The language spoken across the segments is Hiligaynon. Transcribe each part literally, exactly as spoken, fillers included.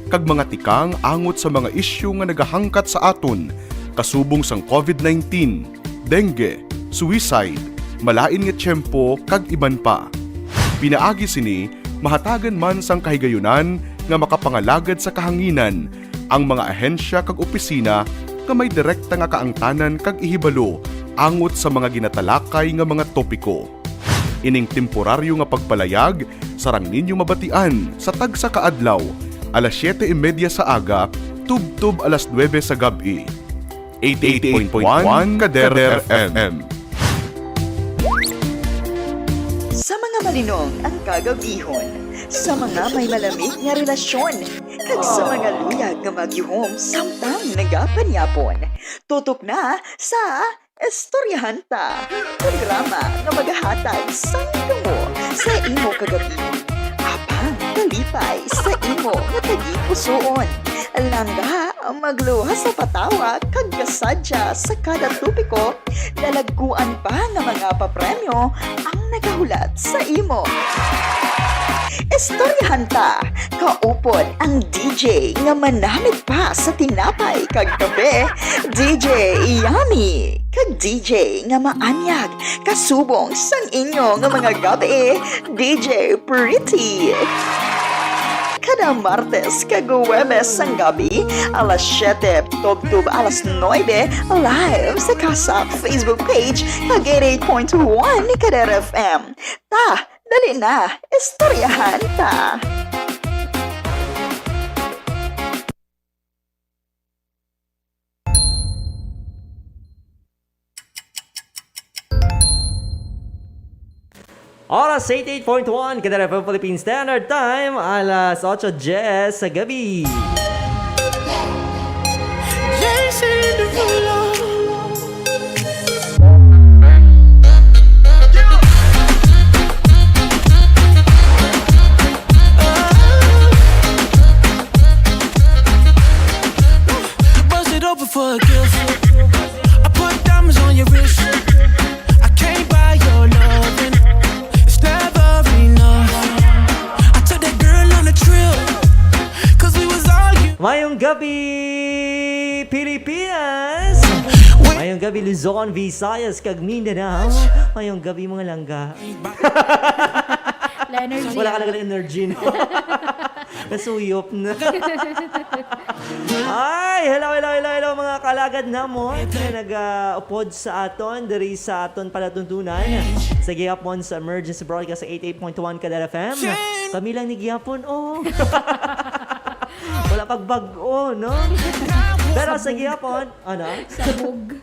kag mga tikang angot sa mga isyu nga nagahangkat sa aton, kasubong sang covid nineteen, dengue, suicide, malain nga tiyempo, kag iban pa. Pinaagi sini, mahatagan man sang kahigayunan nga makapangalagad sa kahanginan ang mga ahensya kag opisina nga may direkta nga kaangtanan kag ihibalo angot sa mga ginatalakay nga mga topiko. Ining temporaryo nga pagpalayag sarang ninyo mabatian sa tagsa ka adlaw, alas siyete y media sa aga tubtob alas nuebe sa gab-i. Eighty-eight point one Kader F M. Sa mga malinong ang kagabihon, sa mga may malamig nga relasyon, kag sa mga luyag nga magyuhom samtang nagapanyapon, tutok na sa Istoryahan Ta, programa nga magahatag sang gamo sa imo kagabi, apang kalipay sa imo nga tagipusoon. Langga, magluwas sa patawa kag kasadya sa kada topiko, lalagkuan pa nga mga papremyo ang nagahulat sa imo. Istoryahan Ta, kaupod ang D J nga manamit pa sa tinapay kag kape, D J Yummy, kag D J nga maanyag kasubong sang inyo nga mga gab-i, D J Pretty. Kada Martes kag Huwebes sang gabi, alas siyete tubtob alas nuebe, live sa Kasak Facebook page kag eighty-eight point one ni Kader F M. Ta, dali na, istoryahan ta. Oras, eighty-eight point one, Kader F M Philippine Standard Time, alas otso diyes sa gabi. Jason Derulo. Bust it open for a gift. I put diamonds on your wrist. I can't buy your loving. It's never enough. I took that girl on a trip. 'Cause we was arguing. Mayong gabi, Pilipinas! Mayong gabi, Luzon, Visayas, kag Mindanao. Mayong gabi, mga langga. Energy, wala ka ah. Lang energy, no? Nasuyop na. Ay, hello, hello, hello, hello, mga kalagad namon nga nag-upod sa aton diri sa aton palatuntunan. Sa gihapon sa Emergency Broadcast sa eighty-eight point one Kader F M. Kami lang ni gihapon, oh. Wala pag bag-o, no? Pero sa gihapon, ano? Sabog.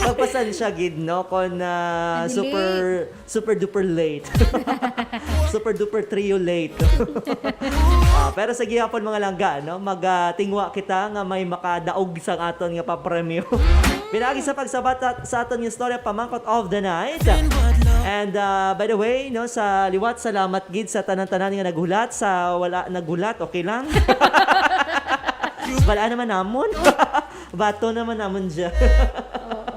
Pagpasensya gid, no, kung, ah, super, super duper late. Super duper trio late. Ah, pero sa gihapon, mga langga, no, mag, ah, tingwa kita nga may makadaog sa aton nga papremyo. Pinaagi sa pagsabat sa, sa aton nga istorya, pamangkot of the night. And, ah, by the way, no, sa liwat, salamat gid sa tanan-tanan nga naghulat, sa wala naghulat, okay lang. Wala naman namon. Bato naman namon dyan. Oo.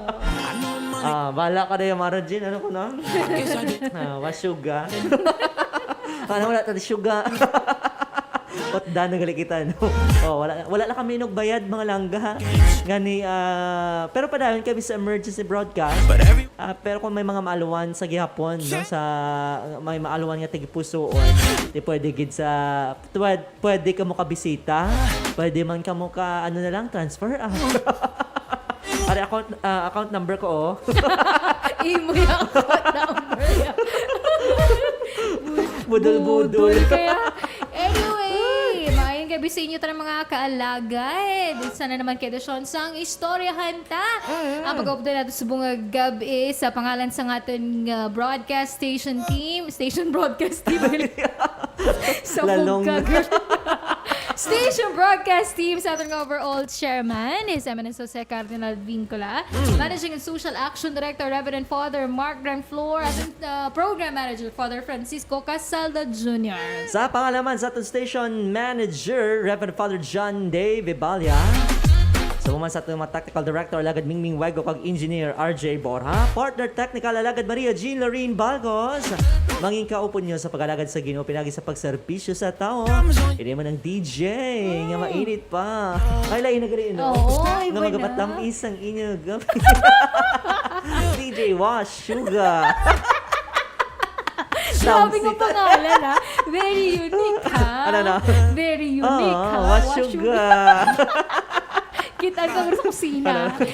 Ah, bahala ka na yung Mara Jean. Ano ko na? Ah, wasuga. Ano, wala tayo suga. Patda na gali kita, no? Oh, wala, wala lang kami nagbayad, mga langga. Gani, ah, pero padayon kami sa emergency broadcast. Ah, pero kung may mga maaluan sa gihapon, no? Sa may maaluan nga tagipusoon, di pwede gid sa, pwede, pwede ka mo kabisita. Pwede man ka mo ka, ano na lang, transfer, ah. Pare, account, ah, account number ko, oh. Imo yung account number niya. Budol-budol. Budol kaya. Anyway, maayong gabi sa inyo, tara, mga kaalagad. Sana naman kayo, Dashon, sang istoryahan ta. Mm. Ang pag-update natin sa bunga gabi sa pangalan sa aton nga broadcast station team. Station broadcast team. Sa Lalong. Bugkag. Station broadcast team sa aton nga overall chairman, His Eminence Jose Cardinal Vincula. Mm. Managing and Social Action Director, Reverend Father Mark Granflor. Aton, uh, Program Manager, Father Francisco Casalda Junior. Sa pangalaman sa aton station manager, Reverend Father John Dave Ibalia. Sa man sa aton mga technical director, Alagad Mingming Wego, kag engineer, R J Borja. Partner technical, Alagad Maria Jean Lorraine Balgos. Mangin kaupod nyo sa pag-alagad sa Ginoo, pinagi sa pagserbisyo sa tawo. Ini man ang D J nga mainit pa. Ay, lain na gali, no? Oo, ay, Nga buena. Magapatamis ang inyo gabi. D J Wash Sugar. Grabe nga Samsita. Pangalan, ha? Very unique, ha? Ano na? Very unique, Ah, ha? Wash Sugar. Kita ko sa kusina. Ano?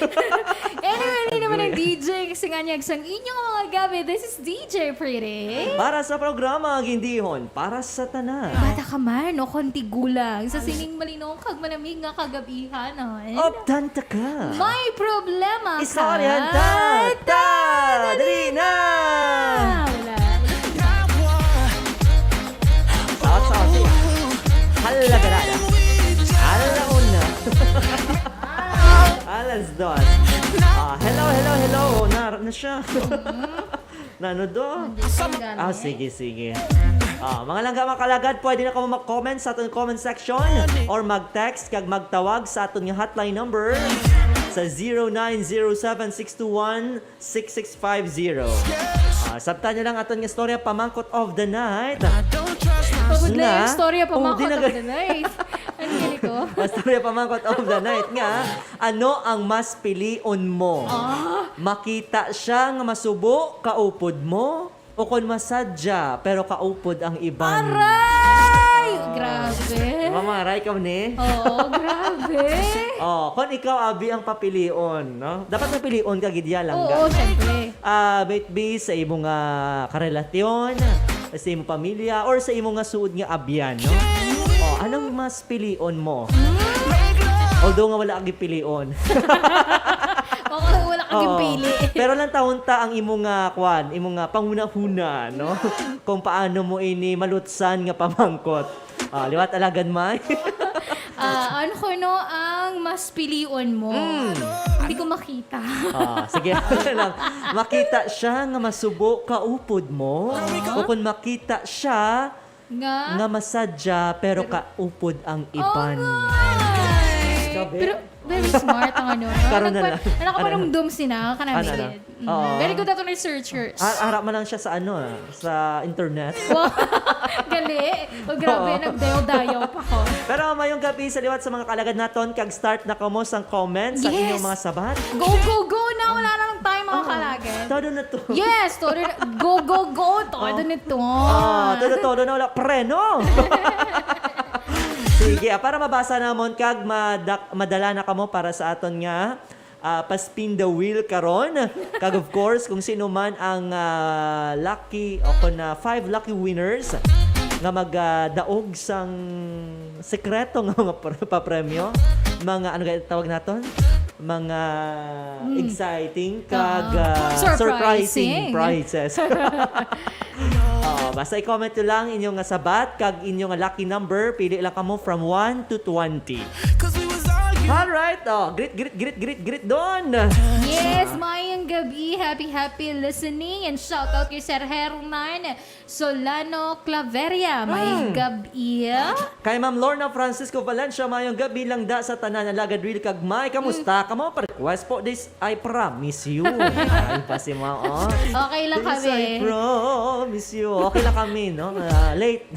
Anyway, hindi naman ang D J kasi nga niya sa inyong mga gabi. This is D J Pretty. Para sa programa, Gindihon, para sa tanan. Bata ka man o kon tigulang, sa sining malinaw kag malamig nga kagabihan, no? Optanta ka. May problema ka. Istoryahan ta. Ta! Dali na! Ah, wala. Out, out, out. Hala, gara na. Ala una. Alas dos. Ah, hello, hello, hello. Na, na siya. Nano do? Ah, sige, sige. Ah, mga langga, mga kalagad, pwede na kamo mag-comment sa aton comment section or mag-text kag magtawag sa aton nga hotline number sa zero nine zero seven six two one six six five zero. Ah, sabtan nyo lang aton nga istorya pamangkot of the night. Pagod na Na? yung istorya pa Oh, mga di na of ga- the night. Ano yun ito? Istorya pamangkot of the night nga, ano ang mas pilion mo? Ah. Makita siya nga masubo, kaupod mo, o kon masadya, pero kaupod ang iban? Aray! Grabe. Mamaray ka ni? Oo, grabe. Oh, kung ikaw, abi, ang papilion, no? Dapat mapilion ka, gid ya, langga. Oo, syempre. Ah, might be sa imo nga karelasyon, sa imo pamilya, or sa imo nga suod nga abyan, no? Oh, anong mas pilion mo? Although nga wala kang pilion. Oo, wala kang Oo. pili. Pero lang taon ta ang imo nga, kwan, imo nga panghunahuna, no? Kung paano mo ini malutsan nga pamangkot. Ah, liwat alagan, may. Ah, ano ko, no, ang mas pilion mo? Mm. Hindi ko makita. Ah, sige lang. Makita siya nga masubo, kaupod mo. O kung makita siya Nga? nga masadya, pero kaupod ang iban. Ay! Sabi? Pero very smart ang ano. Karon na Nagpa- lang. Nakapanumdum sila, kanang Ano na? gid. Mm. Oo. Very good ato researchers. Ah, ara man lang siya sa ano, ah, sa internet. Wow. Gali. O grabe, Oo. nagdayaw-dayaw pa ko. Pero mayong gabi sa liwat sa mga kalagad naton, kag start na kamo sang comment sa Yes. inyong mga sabat. Go, go, go na. Wala na lang time, mga Ah, kalagad. Todo na to. Yes, todo na. Go, go, go. Todo Oh. na to. Oh, todo, todo na, wala preno. Sige, ah, para mabasa namon kag madak- madala na kamo para sa aton nga ah, pa-spin the wheel karon. Kag of course, kung sino man ang ah, lucky o kung na five lucky winners nga magdaog sang sekreto nga mga pr- papremyo, mga ano gani tawag naton? Mga exciting kag Ah, ah, surprising. surprising prizes. Oo, basta i-comment nyo lang inyong nga sabat kag inyong nga lucky number. Pili lang kamo from one to twenty. Alright, oh, greet, greet, greet, greet, greet, Don. Yes, mayong gabi. Happy, happy listening. And shout out kay Sir Hernan Solano Claveria. Mayong Mm. gabi. Kay Ma'am Lorna Francisco Valencia, mayong gabi lang da sa tanan, alagad real kag may. Kamusta? Kamo, pa-request po this I promise you. Ay, pa si Ma'am, oh. Okay lang This kami. I promise you. Okay lang kami, no? Ah, late.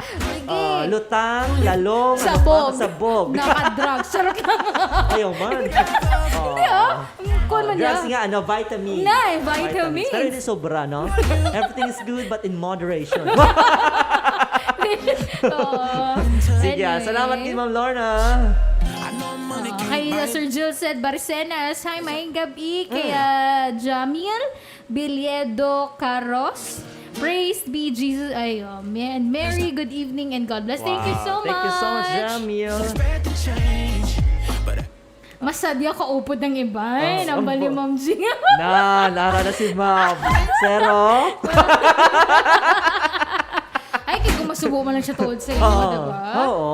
Sige. Oh, lutang, lalong, ano Sabog. pa? Sabog. Naka-drugs. Charot lang. Ayaw man. Hindi, ah. Kung man Drugs niya. Nga, ano, vitamins. Nay, vitamins. Pero hindi sobra, no? Everything is good, but in moderation. Oo. Sige, ah, Anyway. Salamat kay Ma'am Lorna. Ah, kay uh, Sir Jill said, Barcenas, hi, mayong gabi. Kay Mm. uh, Jamil Bilyedo Caros. Praise be Jesus. Ay, oh, man. Mary, good evening and God bless. Thank you so Wow. Thank you so much, much. Jamil. Masadya kaupod ng iba. Ay, Oh, nang bali, ang bo- Ma'am G. Na, nara na si Ma'am. Zero. Ay, kay kung masubo man lang siya tuod sa inyo, Oo. diba? Oo.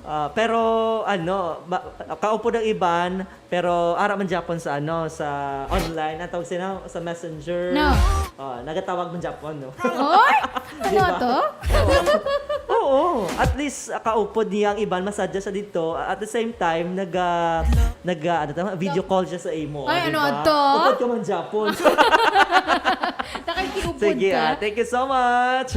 Ah, pero, ano, ma- kaupod ang iban, pero ara man Japon sa, ano, sa online, ang tawag sila, sa messenger. No. Oh, nagatawag man Japon, no? Oy! Ano Diba? to? Oo. Oo. At least, ah, kaupod niya ang iban, masadya sa dito. At the same time, nag, ah, nag, ah, ano tama? Video call siya sa imo. Ay, Di ano ba? to? Upod ka man Japon. Nakakiupod Sige, ka. ah, thank you so much.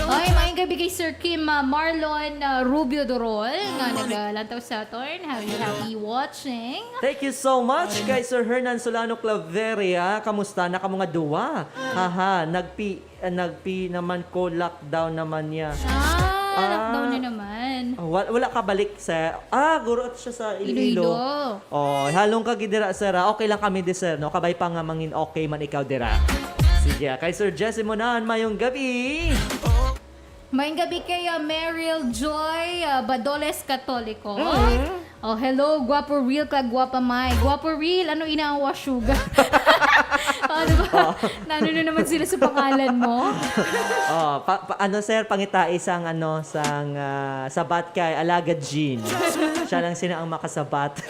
Oy, maayong gabi kay Sir Kim, ah, Marlon, ah, Rubio Dorol, nga nagalantaw sa aton. Happy, happy watching. Thank you so much kay Sir Hernan Solano Claveria. Kamusta na kamo nga duwa? Haha, nagpi, ah, nagpi naman ko, lockdown naman niya. Ah, Ah. lockdown na naman. Oh, wa-, wala ka balik sa, ah, guro siya sa Iloilo. Iloilo. Oh, halong ka gid dira, sir, ah. Okay lang kami di, sir, no? Kabay pa nga mangin okay man ikaw dira. Sige, ah, kay Sir Jesse Monan, mayong gabi. Mayong gabi kay, ah, Meryl Joy, ah, Badoles Katoliko. Mm. Oh, hello, Guapo Real kag Guapa May. Guapo Real, ano ina ang Washuga? Oh, di ba? Oh. Nano na naman sila sa pangalan mo? Oh, pa, pa, ano, sir, pangitai sang, ano, sang, ah, sabat kay Alagad Jean. Siya lang sina ang makasabat.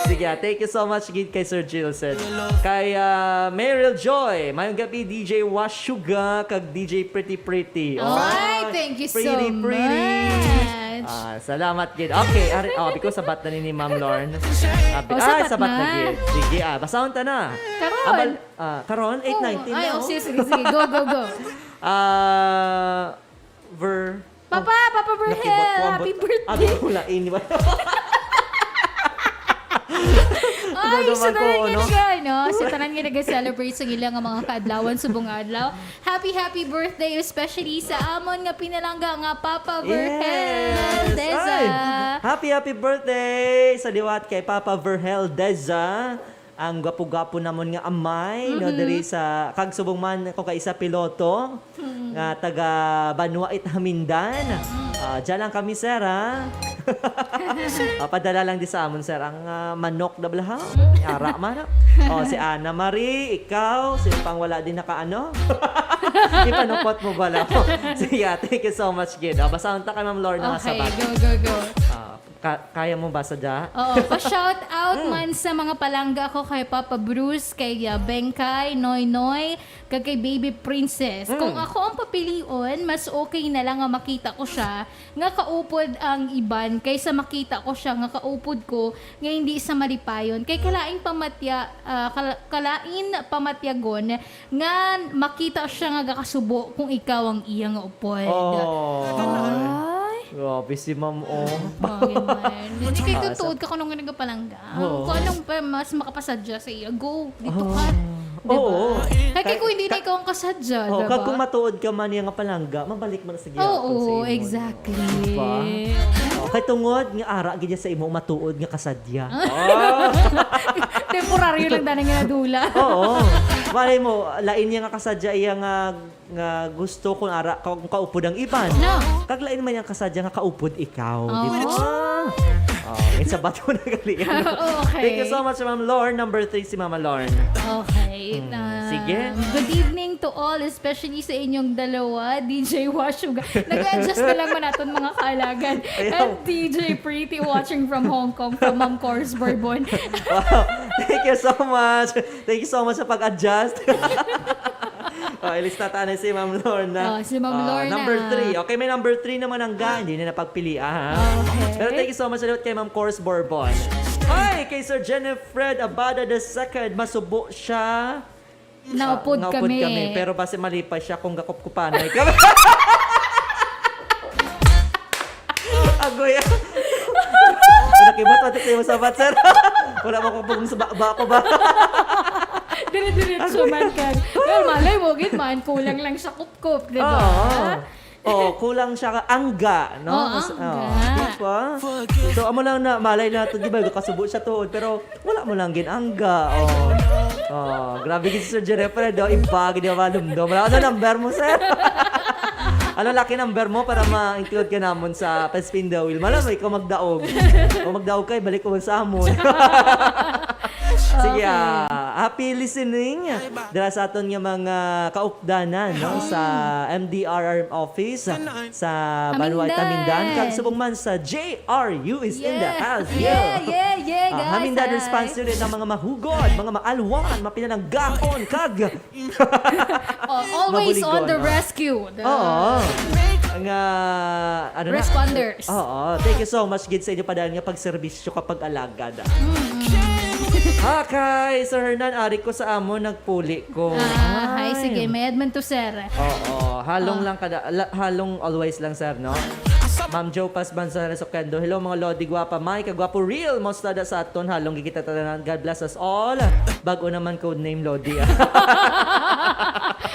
Sige, ah, thank you so much gid kay Sir Gilson. Kay, ah, Meryl Joy, mayong gabi, D J Washuga, kag D J Pretty Pretty. Oh, Ay, thank you so pretty, pretty. much. Ah, salamat gid. Okay, ari, oh, because sabat na ni, ni Ma'am Lorne. Ah, Oh, ah, sabat sabat na na. gid. Sige, ah, basahon ta na. Karon. Abal, ah, karon, Oh, eight nineteen ay, na, oh, oh. sige, sige, sige. Go, go, go. Ah, ver-, Papa, oh, Papa Verhel, nakibot ko ang happy bot-, birthday. Ano, wala, ini ba? Ay, Nadumduman sa ko, tanan nga no? naga-, no? Sa tanan nga naga-celebrate sa ila nga mga kaadlawan subong adlaw. Happy, happy birthday, especially sa amon nga pinalangga nga Papa Verhel Yes! Deza. Ay! Happy, happy birthday sa liwat kay Papa Verhel Deza, ang gwapo-gwapo namon nga amay, no, Mm-hmm. diri sa, kag subong man ko kay isa piloto, Mm. nga taga Banwa it Hamindan. Mm. Ah, dyan lang kami, sir, ha? Ah, padala lang di sa amon, sir, ang, ah, manok na balahaw. Ara man, ha? Oh, si Ana Marie, ikaw, sino pang wala din nakaano? Ipanukot mo bala. Sige, ah, thank you so much, gid. Ah, basahon ta kay Ma'am Lorna nga Okay, sabat. go, go, go. Ah, ka-, kaya mo ba sadya? Oo, pa-shout out Mm. man sa mga palangga ko kay Papa Bruce, kay, ah, Bengkay, Noy Noy, kag kay Baby Princess. Mm. Kung ako ang papilion, mas okay na lang nga makita ko siya nga kaupod ang iban kaysa makita ko siya nga kaupod ko nga hindi sa malipayon. Kay kalain pamatya, ah, kala-, kalain pamatyagon nga makita siya nga gakasubo kung ikaw ang iya nga upod. Oh. Ay. Grabe si ma'am, oh. Bagay man. Hindi kay Ah, sa tuod ka kuno nga nagapalangga. Oo. Kung anong pa, mas makapasadya sa iya, go. Dito ka. Ah. Diba? Oo. Kay, kay Kay, kung hindi na ka-, ikaw ang kasadya, oh, diba? Kag kung matuod ka man niya nga palangga, mabalik man sa gihapon sa Oo, imo, no? exactly. Diba? Oh, kay tungod nga ara gid sa imo matuod nga kasadya. Ah. Oh. Temporaryo lang dana nga nadula. Oo. Malay mo, lain niya nga kasadya iya nga, nga gusto kung ara, kung kaupod ang iban. No. Kag lain man niya kasadya nga kaupod ikaw. Oh. Di ba? Oh, it's about mo na gali. Okay. Thank you so much, Ma'am Lorne. Number three si Mama Lorne. Okay. Hmm, Um, sige. good evening to all, especially sa inyong dalawa, D J Washuga. Nag-adjust na lang man naton, mga kaalagan. Ayaw. And D J Pretty watching from Hong Kong, from Ma'am Cors Bourbon. Wow. Thank you so much. Thank you so much sa pag-adjust. Oh, ilista ta na si Ma'am Lorna. Oh, si Ma'am Ah, Lorna. number three. Okay, may number three naman ang ga. Hindi na napagpili, ah. Okay. Pero thank you so much ulit kay Ma'am Cors Bourbon. Ay, kay Sir Jennifer Abada the second, masubo siya. Naupod Ah, naupod kami. kami. Pero basi malipay siya kung gakupkupanay kami. Agoy. Nakibot, pati kayo sa bat, sir. Wala mo kung sa ba, ba ako ba? Dire-diretso man ka. Well, malay mo, gid man, kulang lang sa kupkup, di ba? Oo. Oh, kulang siya ka angga, no? Oo, Mas, angga. oh, di ba? So, amo lang na, malay natin, di ba? Kasubo siya tuod, pero wala mo lang ginangga. Oh. Oh, grabe gid si Sir Jeffrey, do. Iba gid yung malumdom. Wala, ano number mo, sir? Ano laki number mo para ma-include ka namon sa pa-spin the wheel? Malam, ikaw magdaog. O magdaog kay, balik ko sa amon. Sige, Okay. ah, happy listening. Dira sa aton nga mga kaupdanan, no, sa M D R R office, sa Banwa Tamindan. Tamindan. Kag subong man sa J R U is in the Yeah. house. Yeah, Yo. yeah, yeah, Ah, guys. Hamindan Hi. Response Unit, ang mga mahugod, mga maalwan, mapinananggaon, kag Oh, always on the mabuligon, no? rescue. The Oo. Nga, ano na? Responders. Oo. Thank you so much, gid, sa inyo pa dahil nga pagserbisyo kapag alagad. Mm. Ha, kay Sir Hernan, ari ko sa amo, nagpuli ko. Ah, hi, Ay. Sige, may admin to, sir. Oo, halong Ah. lang kada, la- halong always lang, sir, no? Ma'am Joe Pasban sa Resokendo. Hello, mga Lodi, gwapa, Mai, kagwapo, real. Mostada sa aton, halong gikita tanan. God bless us all. Bago naman code name, Lodi.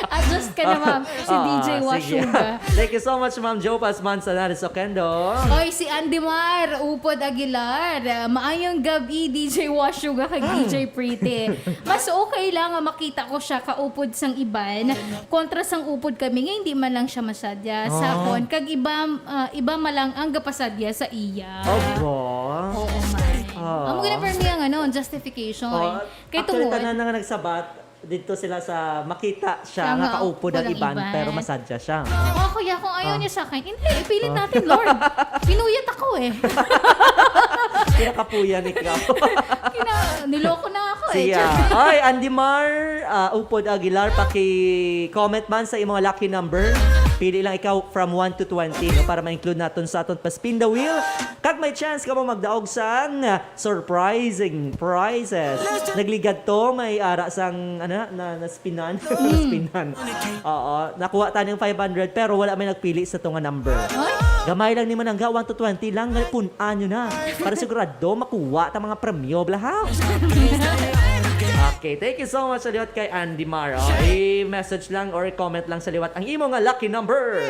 Adjust ka na, ma'am. Si Ah, D J sige. Washuga. Thank you so much, Ma'am Joe Pasban sa Resokendo. Oy, si Andy Mar, Upod Aguilar. Ah, maayong gabi, D J Washuga kag Hmm. D J Pretty. Mas okay lang nga makita ko siya kaupod sang iban kontra sang upod kami nga hindi man lang siya masadya sa Ah. akon. Kag iba, ah, iba man lang ang gapasadya sa iya. Aba. Oo, man. Ah. Amo gani for me ang ano, justification. Oh, Kay actually, tungod, tanan na nga nagsabat, dito sila sa makita siya Siya nga nga kaupod ang upod ang iban, iban. Pero masadya siya. Oh, kaya kung ayaw Ah. niya sa akin, hindi, ipilit Ah. natin, Lord. Pinuyat ako eh. Kinakapuyan ikaw. Kina, niloko na ako eh. Siya. Char. Ay, Andy Mar, ah, Upod Aguilar, paki-comment man sa imong lucky number. Pili lang ikaw from one to twenty, no, para ma-include naton sa aton pa-spin the wheel. Kag may chance ka mo magdaog sang surprising prizes. Nagligad to, may ara sang, ano, na, na spinan. Spinan. Oo, nakuha tani ang five hundred, pero wala may nagpili sa to nga number. Ay? Gamay lang ni Manangga, one to twenty lang, ngalipun-an nyo na. Para sigurado, makuha ta mga premyo, blahaw. Okay, thank you so much sa liwat kay Andy Mar. Oh, i-message lang or i-comment lang sa liwat ang imo nga lucky number.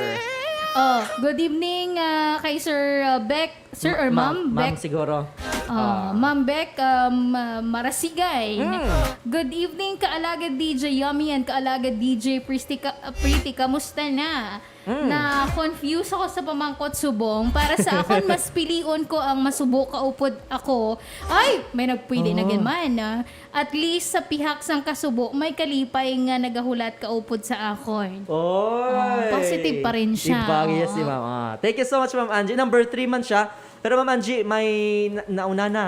Oh, good evening ah, kay Sir ah, Beck, Sir or Ma- Ma'am Ma'am Beck. siguro. Ah, Ah. Ma'am Beck um, ah, Marasigay. Mm. Good evening, kaalagad D J Yummy and kaalagad D J Pretty. Ka, ah, Pretty, kamusta na? Mm. Na confused ako sa pamangkot subong. Para sa akon, mas pilion ko ang masubo kaupod ako. Ay, may nagpili na Oh. gid man. Ah. At least sa pihak sang kasubo, may kalipay nga nagahulat kaupod sa akon. Oy! Oh, positive pa rin siya. Iba, yes, Oh. si Ma'am. Ah, thank you so much, Ma'am Angie. Number three man siya. Pero Ma'am Angie, may na- nauna na.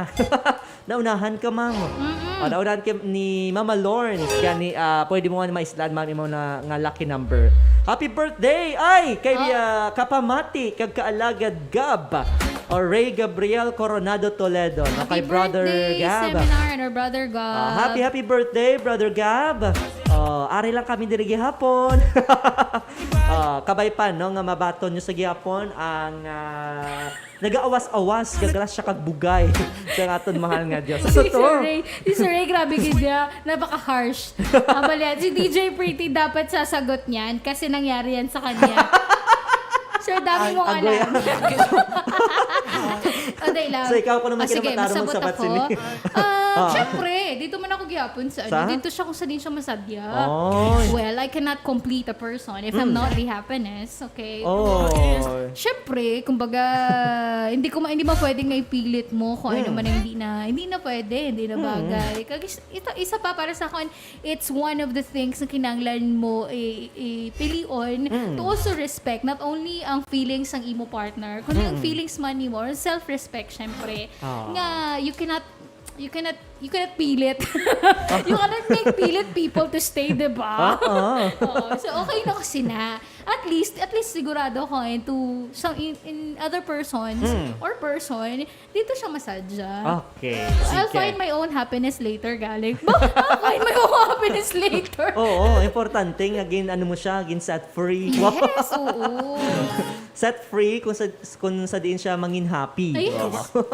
Naunahan ka, Ma'am. Mm-mm. Oh, naunahan ka ni Mama Lawrence. Kaya ni, ah, pwede mo nga maislan, Ma'am, imo na nga lucky number. Happy birthday! Ay! Kay Oh. ah, Kapamati, kag Kaalagad Gab. O Ray Gabriel Coronado Toledo. No? Happy Kay Brother birthday, Gab. Seminar and our Brother Gab. Ah, happy, happy birthday, Brother Gab. Oh, ari lang kami diri gihapon. Ah, kabay pa, no, nga mabaton nyo sa gihapon ang ah, nagaawas-awas nga grasya kag bugay sa aton mahal nga Dios. Si Sa to. Sir Ray, si Sir Ray, grabe gid niya. Napaka-harsh. Ang balian, si D J Pretty dapat sasagot niyan kasi nangyari yan sa kanya. Sir, dami mong Agoy. alam. O, day lang. So, ikaw, kung naman Ah, sige, kinamataro masagot magsabat ako. sini. Ah, Ah. Syempre, dito man ako gihapon sa, Sa? ano, dito siya kung sa din siya masadya. Oy. Well, I cannot complete a person if I'm Mm. not the happiness, okay? Oh. Siyempre, kumbaga, hindi ko ma- hindi mo pwedeng nga ipilit mo kung ano Mm. man ang hindi na, hindi na pwede, hindi na Mm. bagay. Kag is- ito, isa pa para sa akin, it's one of the things na kinahanglan mo i- ipilion Mm. to also respect not only ang feelings ng imo partner, kundi ang Mm. feelings man nimo or self-respect, syempre. Ah. Nga, you cannot, you cannot, you cannot pilit. You cannot make pilit people to stay, di ba? Ah, ah. Oo. So, okay na kasi na. At least, at least sigurado ko and to some in, in other persons Mm. or person, dito siya masadya. Okay. So, I'll Sige. find my own happiness later, galing. Ba? I'll find my own happiness later. Oo, importante nga gin ano mo siya, gin set free. Yes, oo. Set free kung sa kung sa diin siya mangin happy. Ay, yes. Oo.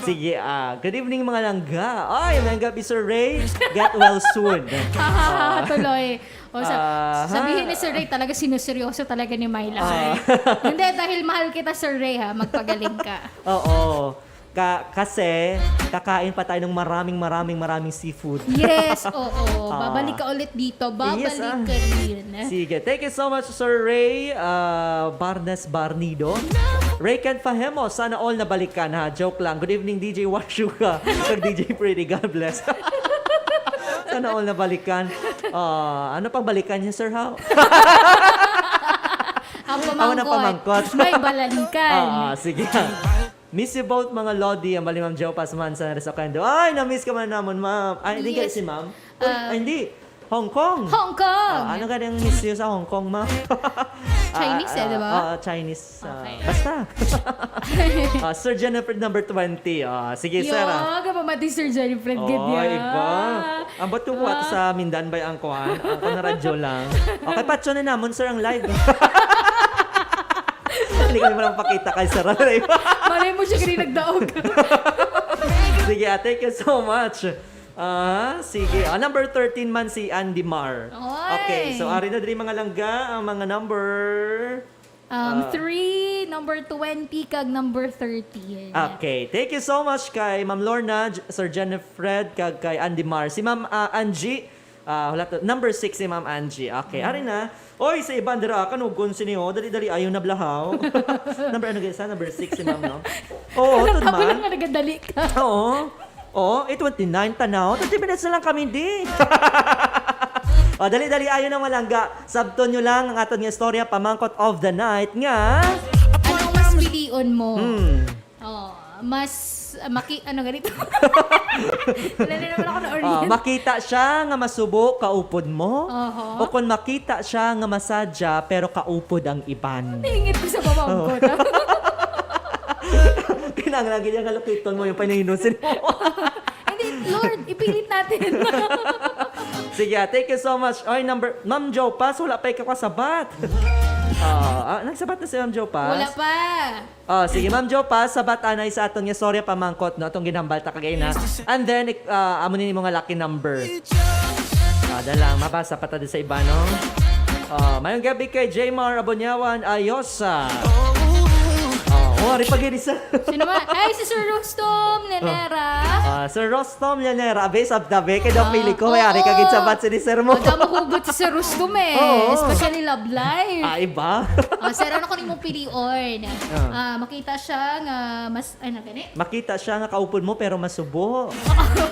Sige, ah, good evening, mga langga. Ay, mga gabi, Sir Ray. Get well soon. Hahaha, tuloy. O, sa, Ah, sabihin ha? ni Sir Ray, talaga sinuseryoso talaga ni Myla. Ah. Hindi, dahil mahal kita, Sir Ray, ha. Magpagaling ka. Oo. Ka kasi kakain pa tayo ng maraming, maraming, maraming seafood. Yes, oo. Ah. Babalik ka ulit dito. Babalik Yes, ah. ka rin. Sige. Thank you so much, Sir Ray, ah, Barnes Barnido. Ray Ken Fahemo, sana all nabalikan, ha. Joke lang. Good evening, D J Washuga. Kag D J Pretty. God bless. Sana all nabalikan. Ah, ano pang balikan niya, Sir? How? Ang Ako na pamangkot. pamangkot. May balikan. Ah, ah, sige. Miss you both, mga Lodi. Ang bali, Ma'am Joe Pasman sa Resokendo. Ay, na-miss ka man namon, ma'am. Ay, hindi Yes. si ma'am. Uy, Ah. ay, hindi. Hong Kong. Hong Kong. Ah, ano gani ang miss you sa Hong Kong, ma'am? Chinese, eh, Ah, di ba? ah, Chinese. Ah, Okay. Basta. Ah, Sir Jennifer number twenty. Ah, sige, sir. Ah. Yo, kapamati Sir Jennifer Oh, Gadya. Iba. Ambot ko kuha Ah. sa Mindan bay ang kuan. Ang kuan na radyo lang. Okay, patso na namon, sir, ang live. Hindi kami man pakita kay Sir Ray. Malay mo siya gani nagdaog. Sige, ah, thank you so much. Ah, sige. Ah, number thirteen man si Andy Mar. Oy. Okay, so ari na diri mga langga ang mga number. Um, Ah. three, number twenty, kag number thirty. Okay, thank you so much kay Ma'am Lorna, J- Sir Jennifer, kag kay Andy Mar. Si Ma'am ah, Angie, ah, wala to. Number six si Ma'am Angie. Okay, ari na. Oy, sa iban dira, kanugon sini, oh. Dali-dali, ayaw na blahaw. Number ano, guys, ha? Number six si Ma'am, no? Oo, to Ako man. lang nga nagadali ka. Oo. Oo, eight twenty-nine, tanaw. Thirty minutes na lang kami, di. O, dali-dali, ayaw na malangga. Sabton nyo lang ang aton nga istorya, pamangkot of the night nga. Anong mas pilion mo? Hmm. Oh, mas ah, maki ano ganito? Wala na naman ako na Ah, orient. Makita siya nga masubo, kaupod mo? Oho. O kung makita siya nga masadya, pero kaupod ang iban? Naingit ko sa baba ko. Kinahanglan gid yung kalukiton mo yung panahinusin mo. Hindi, Lord, ipilit natin. Sige, ah, thank you so much. Oy, number, Ma'am Jopas, wala pa ikaw kasabat. Ah, ah, nagsabat na si Ma'am Jopas? Wala pa. Oh, sige, Ma'am Jopas, sabat anay sa aton nga istorya pamangkot, no? Atong ginhambal ta kagay na. And then, ik- ah, amo ni mo nga lucky number. Ah, da lang, mabasa pa ta din sa iba, no? Oh, mayong gabi kay Jmar Abonyawan Ayosa. Oh, oh, ari pa gid isa. Sino ba? Ay, si Sir Rustom Lenera. Ah, Sir Rostom Llanera, abe, sabta, be, kay daw Ah, pili ko, may ari ka gid oo. sabat si Sir mo. Magkamo hugot si Sir Rustom eh. Oo. Especially love life. Ah, iba? Ah, sir, ano ko nimo pilion? Ah. Ah, makita siya nga mas, ano gani? Makita siya nga kaupod mo pero masubo.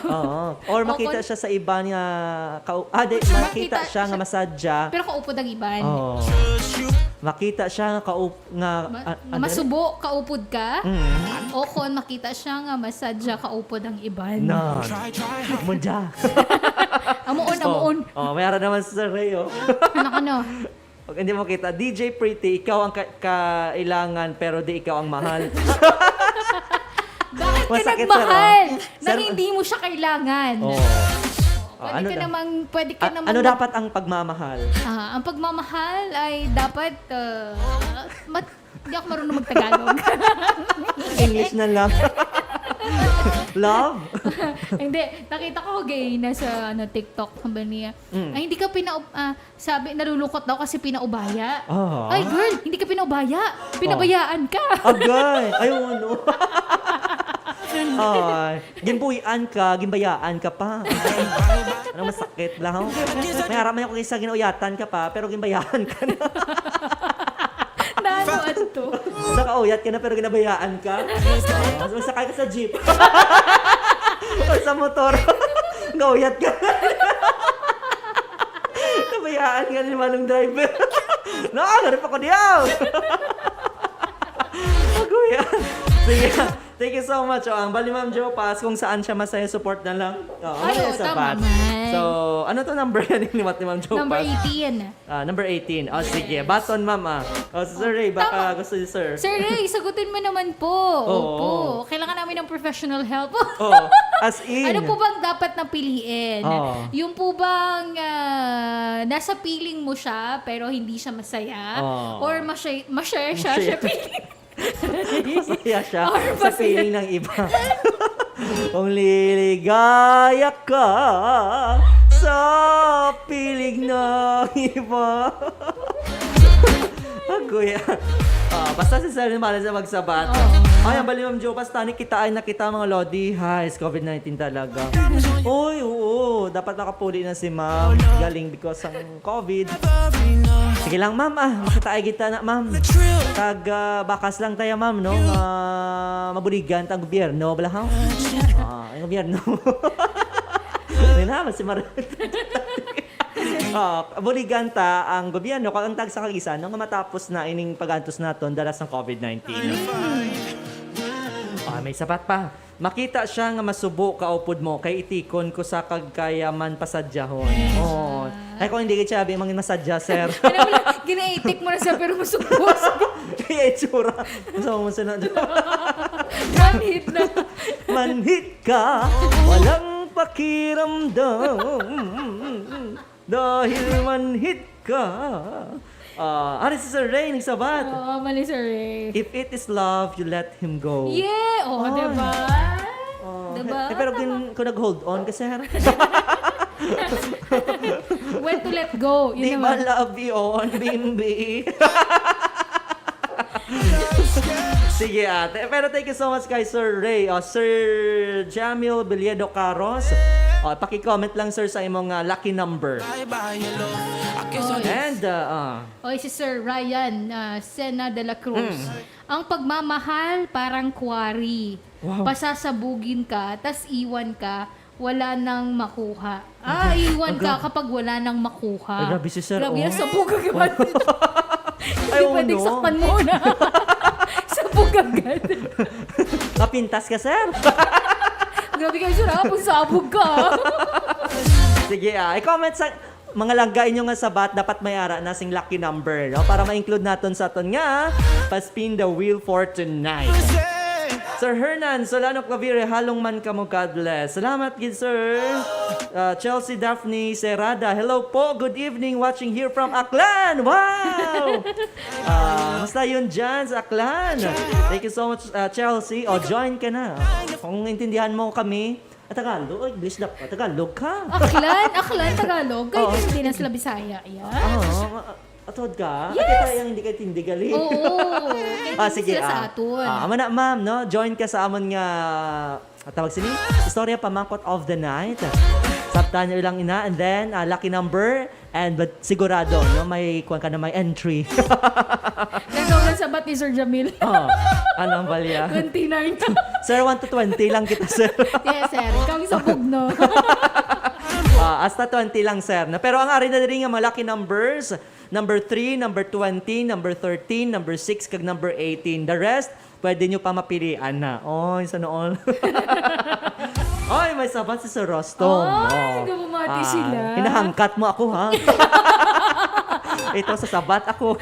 Oo. Or O makita kon- siya sa iba nga kau- ah, di, makita Makita siya nga siya- masadya. Pero kaupod ang iban. Oo. Makita siya nga kaup nga Ma- ah, nga ano? Masubo, kaupod ka. Mm. O kon makita siya nga masadya, kaupod ang iban. No. Munda. Amuon, amuon. Oh, oh, may ara naman sa Ray, oh. Ano ka no? Pag hindi mo kita, D J Pretty, ikaw ang ka- kailangan pero di ikaw ang mahal. Bakit ka Masakit, sir, nagmahal oh. na Sir, hindi mo siya kailangan? Oh. Pwede Ah, ano ka da- namang, pwede ka Ah, namang ano mag- dapat ang pagmamahal? Ah, ang pagmamahal ay dapat, uh, mat- hindi ako marunong magtagalog. English na lang. Love? Hindi, nakita ko gay na sa ano, TikTok, sabi niya, Mm. ay hindi ka pina, ah, sabi, nalulungkot daw kasi pinaubaya. Ah. Ay girl, hindi ka pinaubaya. Pinabayaan ka. Agay! Ayaw ano. Ay, ginbuhian ka, ginbayaan ka pa. Anong masakit lang? May harap man ako isa, ginauyatan ka pa, pero ginbayaan ka na. Nano ato? Nakauyat ka na, pero ginabayaan ka. Mas masakay ka sa jeep. O sa motor. Nauyat ka. Nabayaan ka ni manong driver. No, ganun pa ko diyaw. Aguya. Sige. Thank you so much. Oh, ang bali, Ma'am Jo Paz, kung saan siya masaya, support na lang. Oh, Ay, masaya oo, sa tama bat. man. So, ano to number yan ni Ma'am Jo Paz? Number eighteen. Ah, number eighteen. Oh, sige. Baton, ma'am, ah. Oh, si Sir Ray, baka Tama. gusto ni Sir. Sir Ray, sagutin mo naman po. Oo. Opo. Kailangan namin ng professional help. Oh, as in. Ano po bang dapat na piliin? Oo. Yung po bang ah, nasa piling mo siya pero hindi siya masaya? Oo. Or masaya, masaya siya, Masaya. siya piling? Masaya siya Or sa masaya. piling ng iba. Kung liligaya ka sa piling ng iba. Agoy. Ah, basta si Sir Males na magsabat. Oo. Ay, ang bali, Ma'am Jo, basta ni kita ay nakita, mga lodi. Hay, COVID nineteen talaga. Oy, oo. Dapat nakapuli na si Ma'am. Galing because ang COVID. Sige lang, Ma'am, ah. Makita ay kita na, Ma'am. Kag ah, bakas lang tayo, Ma'am, no? Ah, mabuligan ta ang gobyerno, bala, ha? Ah, ang gobyerno. Hindi na, mas si Mar- Ah, buligan ta ang gobyerno kag ang tagsa kag isa, no, nga matapos na ining pag-antos naton dala sang COVID nineteen. Ah, may sabat pa. Makita siya nga masubo kaupod mo kay itikon ko sa kag kaya man pasadyahon. Oh. Ay, kung hindi gid siya, abi, mangin masadya, sir. Ano mo lang, Ginaitik mo na siya, pero musugbos. Kaya itsura. Masama mo sa na. Manhid na. Manhid ka, walang pakiramdam. Dahil manhid ka. Ah, ari si Sir Ray, nagsabat. Oo, mali, Sir Ray. If it is love, you let him go. Yeah! Oh, Ay. Diba? Oh, Diba? eh, pero Tama. gin-, kung nag-hold on ka, sir. When to let go, yun Di ba naman. love yun, bimbi? Sige, ate. Pero thank you so much kay Sir Ray. Oh, Sir Jamil Beliedo Caros. Oh, paki-comment lang, sir, sa imong, ah, lucky number. Bye-bye, hello. I guess I Oh, yes. And, uh, uh, Okay, si Sir Ryan, ah, Sena de la Cruz. Mm. Ang pagmamahal parang quarry. Wow. Pasasabugin ka, tas iwan ka, wala nang makuha. Ah, iwan Aga. ka kapag wala nang makuha. Ay, grabe si Sir, Grabe, oh. Ang sabog ka Wow. ba? Ay, Hindi oo, pwedeng no. sakpan mo na. Sabog agad. Mapintas ka, sir. Grabe kayo, sir, ah, kung sabog ka. Sige, ah, i-comment sa mga langga inyo nga sabat, dapat may ara na sing lucky number, no? Para ma-include naton sa aton nga pa-spin the wheel for tonight. Sir Hernan Solano Clavire, halong man kamo, God bless. Salamat gid, sir. Uh, Chelsea Daphne Serrada, hello po, good evening, watching here from Aklan. Wow! Ah, musta yun dyan sa Aklan? Thank you so much, uh, Chelsea. O, join ka na. Kung intindihan mo kami, Ah, Tagalog? Ay, English na pa. Tagalog ka? Aklan? Aklan, Tagalog? Kay Oo. hindi na sila Bisaya, ya? Ah, ma-, atod ka? Yes! At ito yung hindi kayo tindi gali. Oo. Kay Ah, hindi sige, sila sa ah. aton. Ah, amo na, ma'am, no? Join ka sa amon nga, ah, tawag sini? Istorya Pamangkot of the Night. Sabtan nyo lang ina, and then, ah, lucky number, and but sigurado, no? May, kuwan ka na, may entry. Nagkaulan sabat ni Sir Jamil. Oh, anong balya? Twenty-nine. Sir, one to twenty lang kita, sir. Yes, sir. Ikaw ang sabog, no? Ah, hasta twenty lang, sir. Na, pero ang ari na diri nga mga lucky numbers, number three, number twenty, number thirteen, number six, kag number eighteen. The rest, pwede nyo pa mapilian na. Oy, sa noon. Oy, may sabat si Sir Rostom. Ay, Oh. gumamati Ah, sila. hinahangkat mo ako, ha? Ito sa sabat ako.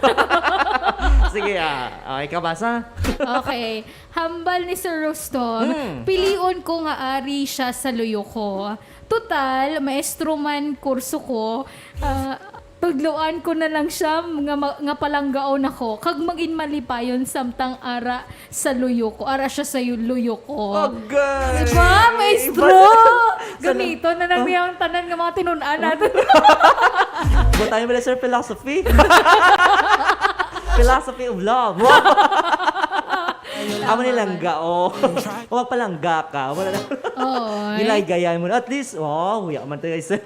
Sige, ah. Oh, ikaw basa? Okay. Hambal ni Sir Rostom, Hmm. "Pilion ko nga ari siya sa luyo ko. Total, maestro man kurso ko, ah, tudloan ko na lang siya nga ma-, nga palanggaon ako, kag magin malipayon samtang ara sa luyo ko, ara siya sa yu-, luyo ko." Agay! Diba, maestro? Iba sa, sa Gamiton na lang Oh. niya ang tanan nga mga tinun-an natin. Butangin mo na, sir, philosophy. Philosophy of love. Amo ni Tama. langga, oh. Kung magpalangga ka, wala na. Oo, eh. Gilaygayan mo na. At least, oh, huya man tayo, sir.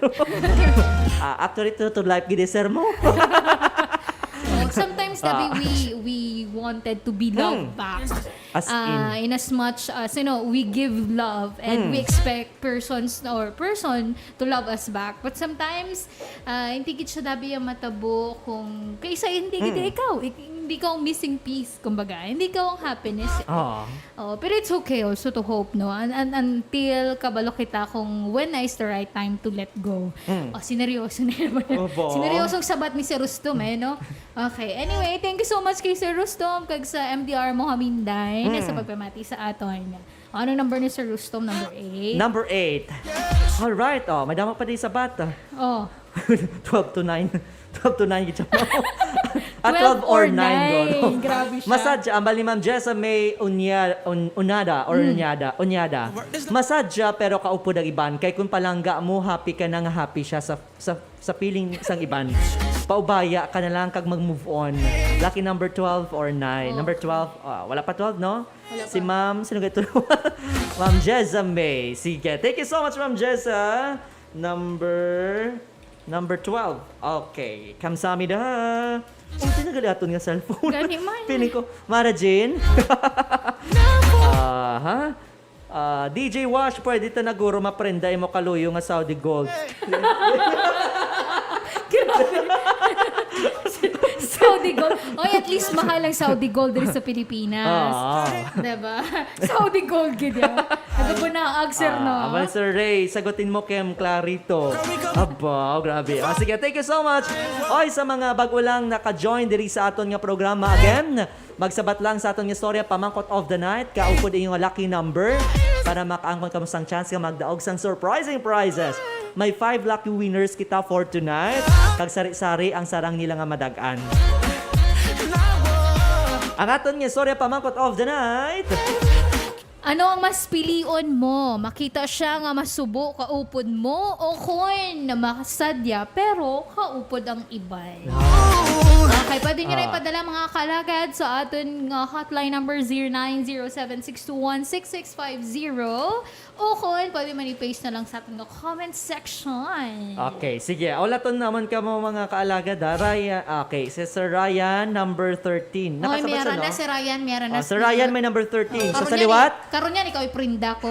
Ah, actually, true to life, gid, sir mo. Oh, sometimes, Ah. tabi, we, we wanted to be loved Hmm. back. As Ah, in? in as much as, you know, we give love and Hmm. we expect persons or person to love us back. But sometimes, ah, hindi gid siya dabi ang matabo kung kaysa hindi gid Mm. ikaw, ik-, hindi ka ang missing piece, kumbaga. Hindi ka ang happiness. Oo. Oo, pero it's okay also to hope, no? Un-, un-, until kabalo kita kung when is the right time to let go. Mm. Oh, sineryoso na naman. Opo. Sineryosong sabat ni Sir Rustom, eh, no? Okay. Anyway, thank you so much kay Sir Rustom kag sa M D R Mohaminday na sa Mm. pagpamati sa aton. Ano number ni Sir Rustom? Number eight? Number eight. All right. Oh, may dama pa din sa bata. Oh. Twelve to nine. Twelve to nine gid siya. Ah, Twelve twelve or or nine, no? nine. Grabe siya. Massage, ang bali, Ma'am Jessa May Unya-, Un-, Unada or Hmm. Unyada, Unyada. Massage siya, pero kaupod ang iban. Kay kung palangga mo, happy ka na nga happy siya sa, sa, sa feeling sang iban. Paubaya ka na lang kag mag-move on. Lucky number twelve or nine. Oh. Number twelve, ah, wala pa twelve, no? Wala Si pa. Ma'am, sino ito? Ma'am Jezza May. Sige. Thank you so much, Ma'am Jezza. Number, number twelve. Okay. Kamsahamnida. Ang pinagaliaton nga cellphone. Gani man. Feeling ko, Mara Jean? Aha. Ah, D J Wash, pwede ta na guro maprenda imo kaluyo nga Saudi gold. Grabe. Saudi gold. Oy, at least mahal ang Saudi gold diri sa Pilipinas. Oo. Diba? Saudi gold gid yan. Nagabunaag, sir, no? Ah, abang, Sir Ray, sagutin mo, Kim, clarito. Aba, oh, grabe. Oh, sige, thank you so much. Oy, sa mga bago lang naka-join diri sa aton nga programa, again, magsabat lang sa aton nga istorya, pamangkot of the night, kaupod inyo nga lucky number para makaangkon kamo sang chance nga magdaog sang surprising prizes. May five lucky winners kita for tonight, kag sari-sari ang sarang nila nga madag-an. Ang aton nga istorya, pamangkot of the night. Ano ang mas pilion mo? Makita siya nga masubo, kaupod mo, o kon masadya, pero kaupod ang iban? Okay, pwede nyo na Ah. ipadala, mga kalagad, sa aton nga hotline number, zero nine zero seven six two one six six five zero, o kon pwede man i-paste na lang sa aton nga comment section. Okay, sige. Ulaton naman kamo, mga kaalagad, ha? Ryan, okay, si Sir Ryan, number thirteen. Oy, Nakasabat siya, meron no? na si Ryan, meron na Oh, si Sir Ryan, may number thirteen. So, Karon sa niya liwat? ni-, karon niya, ikaw iprinda ko.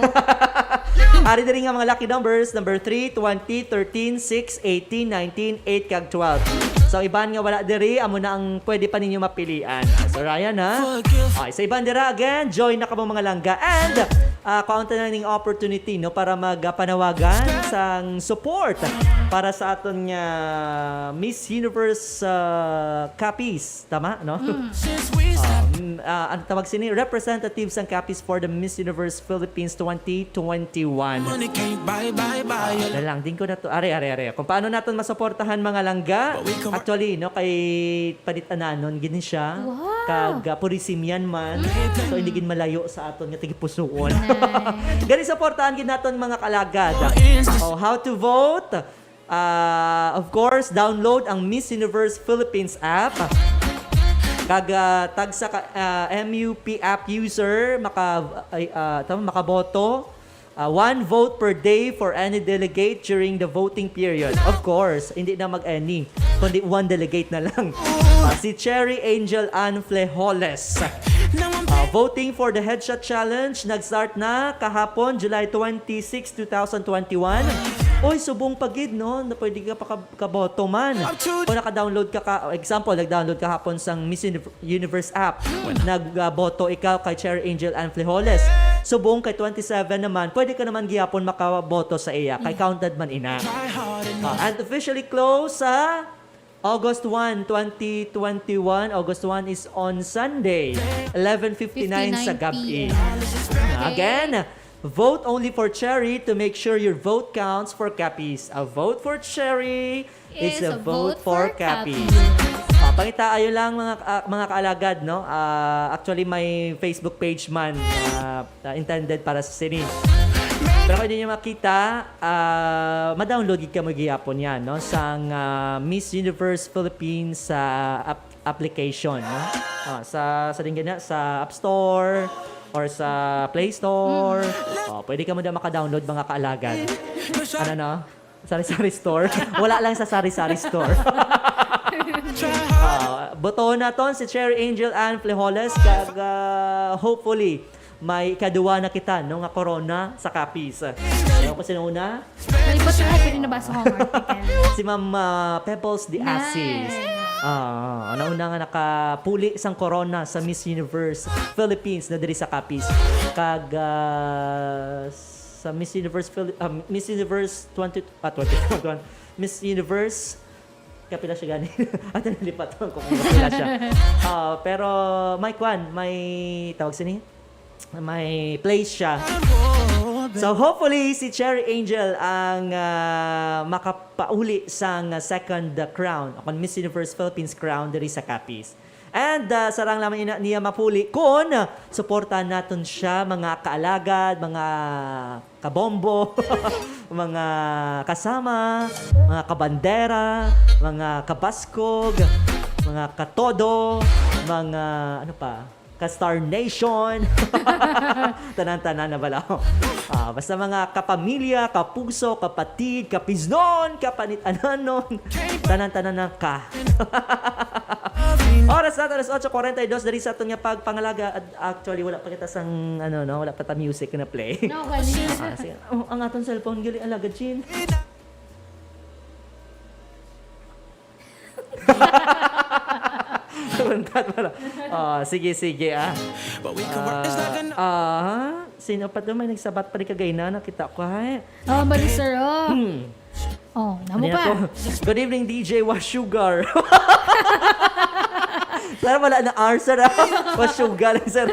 Ari diri nga mga lucky numbers, number three, twenty, thirteen, six, eighteen, nineteen, eight, kag twelve. So, iban nga wala diri, amo na ang pwede pa ninyo mapilian. Ah, Sir Ryan, ha? Okay, sa iban dira, again, join na kamo, mga langga. And, ah, kaunta na ning opportunity, no, para magpanawagan sang support para sa aton nga Miss Universe, ah, Capiz. Tama, no? Ah, mm, ah, ang tawag sini, representative sang Capiz for the Miss Universe Philippines twenty twenty-one. Ah, na lang, din ko na to. Are, are, are. Kung paano naton masuportahan, mga langga. Actually, no, kay panit-ananon gini siya. Wow. Kag, ah, Purisimyan man. So, hindi gid malayo sa aton nga tagipusuon. Gani, suportahan gid naton, mga kalagad. Oh, how to vote? Ah, of course, download ang Miss Universe Philippines app. Kag, ah, tagsa ka, ah, M U P app user maka, ay, ah, tama, makaboto. Ah, one vote per day for any delegate during the voting period. Of course, hindi na mag-any, kundi one delegate na lang. Ah, si Cherry Angel Ann Flejoles. Ah, voting for the Headshot Challenge nag-start na kahapon, July twenty-six, two thousand twenty-one. Uy, subong pa gid, no? Na pwede ka pa ka- kaboto man. Kung naka-download ka, ka, example, nag-download ka hapon sang Miss Univ- Universe app. Nagboto ikaw kay Cherry Angel Ann Flejoles. Subong kay twenty-seven naman, pwede ka naman gihapon makaboto sa iya. Kay counted man ina. Ah, and officially close sa August one, twenty twenty-one. August one is on Sunday, eleven fifty-nine sa gabi. Fifty-nine P M. Okay. Again, vote only for Cherry to make sure your vote counts for Capiz. A vote for Cherry is a vote for Capiz. Ah, pangitaayo lang, mga, ah, mga kaalagad, no? Ah, actually, may Facebook page man, ah, ah, intended para sa sini. Pero kung hindi nyo makita, ah, ma-download gid kamo gihapon yan, no? Sang, ah, Miss Universe Philippines sa app- application, no? Ah, sa, sa din ganyan, sa App Store or sa Play Store. Oh, pwede kamo na maka-download, mga kaalagad. Ano, no? Sari-sari store. Wala lang sa sari-sari store. Ah, botohon naton si Cherry Angel Ann Flejoles, kag, ah, hopefully may ikaduwa na kita, no, nga corona sa Capiz. Ano ko sinuna? May ba't na pwede nabasa ko ang article? Si Ma'am, ah, Pebbles de Asis. Ah, nauna nga nakapuli sang corona sa Miss Universe Philippines na diri sa Capiz. Kag, ah, sa Miss Universe Phili- ah, Miss Universe twenty, ah, twenty twenty-one. Miss Universe, kapila siya gani? Ato, nalipatan ko kung kapila siya. Ah, pero may kwan, may tawag sini? May place siya. So, hopefully, si Cherry Angel ang, ah, makapauli sang second crown, o kon Miss Universe Philippines crown diri sa Capiz. And, ah, sarang lamang ina niya mapuli kung suportahan naton siya, mga kaalagad, mga kabombo, mga kasama, mga kabandera, mga kabaskog, mga katodo, mga, ano pa, ka-Star Nation. Tanan-tanan na bala. Ah, basta mga kapamilya, kapuso, kapatid, kapiznon, kapanit-ananon. Tanan-tanan na ka. Oras naton, alas otso kuwarenta y dos, diri sa aton nga pagpangalaga. Ad- Actually, wala pa kita sang, ano, no, wala pa ta music na play. No, gani. Ah, sige. Oh, ang aton cellphone, gali, alagad, Chin. Ah, sige, sige, ah. But we can work this Ah, like an ah, sino pa doon? May nagsabat pa rin kagay na. Nakita ko, ay. Oh, bali, sir, oh. Oh, namo Ano pa. to? Good evening, D J Wasugar. Pero wala na R, sir, ah. Wasugar lang, sir.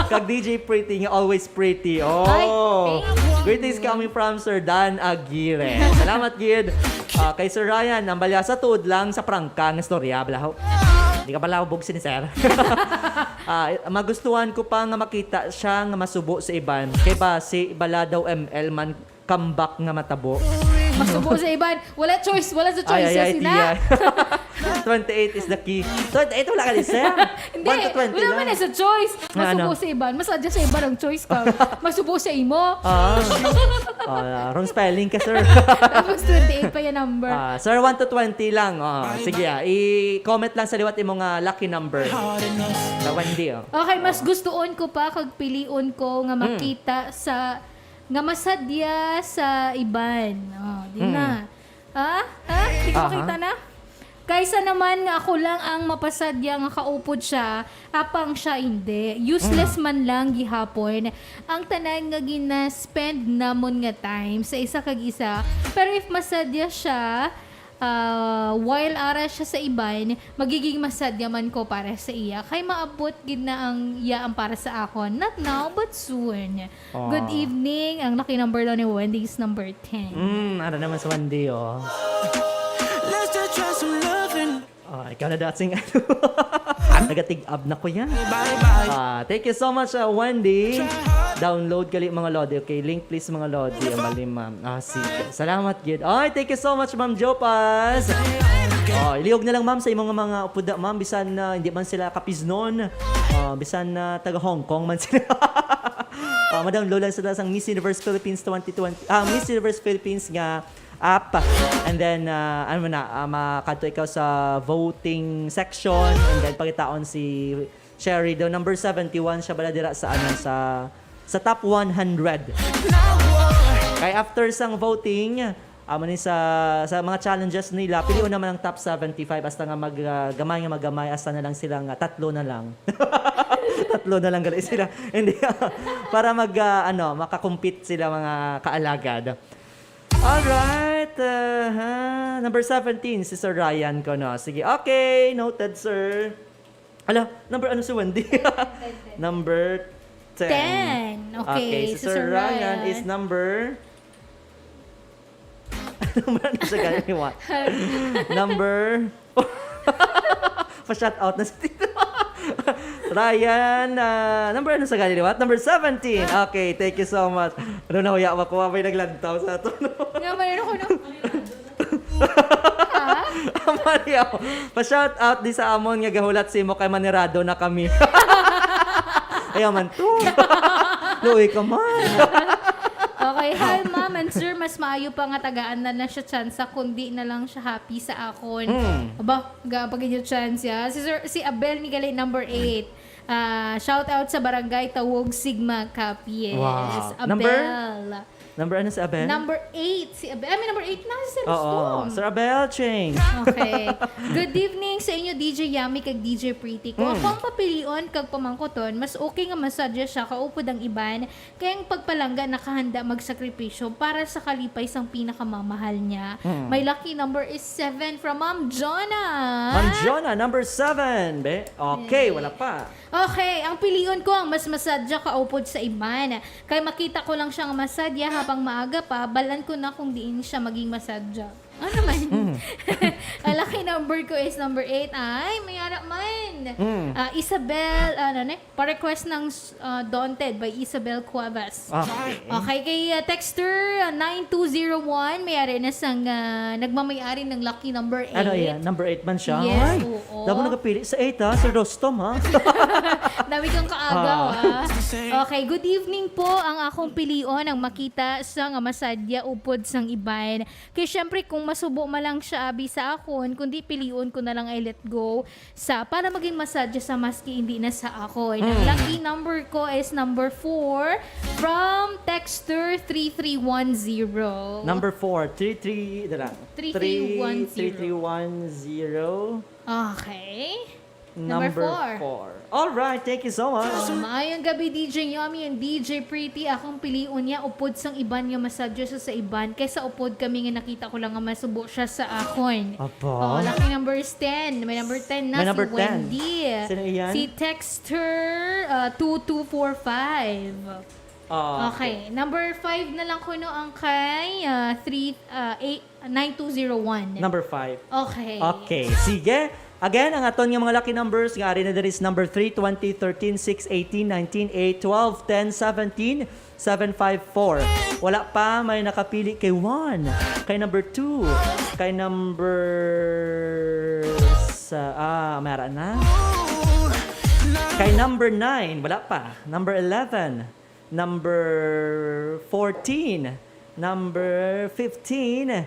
Kag D J Pretty, nga always pretty. Oh. Ay, thank you. Greetings coming from Sir Dan Aguirre. Salamat, gid. Ah, kay Sir Ryan, ang balya sa tuod lang sa prangka nga storya, balaho. Di ka pala hubog sini, sir. Ah, magustuhan ko pa nga makita siya nga masubo sa iban. Kay ba, si Baladaw M L man comeback nga matabo. Masubo sa iban. Wala choice. Wala sa choice. Ay, ay, ay, Sina. tiya. Twenty-eight is the key. Twenty-eight, wala ka di, sir. Hindi, One to twenty wala lang. Man na sa choice. Nga, Masubo ano? Sa iban. Masadya sa iban ang choice ka. Masubo sa imo. Ah. Ah, wrong spelling ka, sir. Tapos twenty-eight pa yung number. Ah, sir, one to twenty lang. Ah, sige, ah. I-comment lang sa liwat imo nga lucky number. Sa Wendy, oh. Okay, mas gustoon ko pa kag pilion ko nga makita sa nga masadya sa iban. Oh, di Mm. na. Ha? Ha? Di ko Aha. Makita na? Kaysa naman nga ako lang ang mapasadya nga kaupod siya, apang siya hindi. Useless man lang gihapon ang tanan nga gina-spend namon nga time sa isa kag isa. Pero if masadya siya, ah, while ara siya sa iban, magiging masadya man ko para sa iya. Kay maabot gid na ang iya ang para sa akon. Not now, but soon. Good Aw. Evening. Ang lucky number daw ni Wendy is number ten. Mm, ano naman sa Wendy, oh. Let's just try some loving. Ah, ikaw na dating ano. Nagatig-ab na ko yan. Bye bye. Ah, thank you so much, uh, Wendy. Download kali, mga lodi. Okay, link please, mga lodi. Ang mali, ma'am. Ah, sige. Salamat, gid. Ay, thank you so much, Ma'am Jopas. Oh, ilihog na lang, ma'am, sa imong mga upuda, ma'am. Bisan na hindi man sila kapiznon. Ah, bisan na taga Hong Kong man sila. Ah, ma-download lang sila sa Miss Universe Philippines twenty twenty. Ah, Miss Universe Philippines nga app. And then, ah, ano na, ah, makadto ikaw sa voting section. And then, pagkitaon si Sherry daw, number seventy-one siya bala dira sa, ano, sa, sa top one hundred. Kay after sang voting, amo ni sa, sa mga challenges nila, pilion naman ang top seventy-five, hasta nga mag, ah, gamay nga magamay, hasta na lang sila nga tatlo na lang. Tatlo na lang gali sila. Hindi, para mag, ah, ano, makakompete sila, mga kaalagad. Alright, uh, ha, number seventeen, si Sir Ryan ko, no? Sige, okay, noted, sir. Ala, number ano si Wendy? Number ten. Ten. Okay, Si si Sir Sir Ryan Ryan. is number... Number ano siya gani? What? Number... Pa-shout out na si Tito. Ryan, ah, number ano sa gani? What? Number seventeen. Okay, thank you so much. Ano na, huya, makuha may naglantaw sa ato, no? Nga, mayroon ko, no? Ha? Mario, pa-shout out di sa amon nga gahulat sa imo kay manirado na kami. Ayaw man to. Luoy ka man. Okay, hi ma'am and sir, mas maayo pa nga tagaan na lang siya tsansa kundi na lang siya happy sa akon. Mm. Aba, ga pag inyo chance ya. Si Sir, si Abel ni gali number eight. Ah, shout out sa Barangay Tawog, Sigma, Capiz. Wow. Abel. Number? Number ano si Abel? Number eight si Abel. I mean, number eight na si Sir Oo, Rustom. Sir Abel Ching. Okay. Good evening sa inyo, D J Yami kag D J Pretty. Kung Mm. ako ang papilion kag pamangkoton, mas okay nga masadya siya kaupod ang iban kay ang pagpalangga nakahanda magsakripisyo para sa kalipay sang pinakamamahal niya. Mm. My lucky number is seven from Ma'am Jonah. Ma'am Jonah, number seven, be. Okay, Yay. Wala pa. Okay, ang pilion ko ang mas masadya kaupod sa iban. Kay makita ko lang siya nga masadya habang maaga pa, balan ko na kung diin siya maging masadya. Ano man? Mm. Ang lucky number ko is number eight. Ay, may ara man. Mm. Ah, Isabel, ano ne? Pa-request ng ah, Daunted by Isabel Cuevas. Okay. Okay, kay ah, texter ah, nine two zero one, may ari na sang ah, nagmamayari ng lucky number eight. Ano yan? Number eight man siya? Yes, Ay, oo. Damo nagapili sa eight, ha? Sir Rostom, ha? Dami kang kaagaw, Ah. ah. Okay, good evening po. Ang akong pilion ang makita sa nga masadya upod sang iban. Kay syempre, kung masubo man lang siya abi sa akon, kundi pilion ko na lang ay let go sa para maging masadya sa maski hindi na sa akon. Ang Hmm. lucky number ko is number four from texter three three one zero. Number four, three three, dala. Three three one zero. Three three one zero. Okay. Number Number four. four. All right, thank you so much. Maayong gabi, D J Yomi and D J Pretty. Akong pilion niya, upod sang iban nga masadya sa, sa iban, kaysa upod kami nga nakita ko lang nga masubo siya sa akon. Apo. Oh, lucky number is ten. May number ten na May number si ten. Wendy. Sino iyan? Si Texter uh, two two four five. Ah, Okay. Number five na lang kuno ang kay uh, three, uh, eight, nine two zero one. Number five. Okay. Okay, sige. Again, ang aton nga mga lucky numbers nga ari na diri is number three, twenty, thirteen, six, eighteen, nineteen, eight, twelve, ten, seventeen, seven five four. Wala pa may nakapili kay one, kay number two, kay number sa ah, mara na. Kay number nine, wala pa. Number eleven, number fourteen, number fifteen,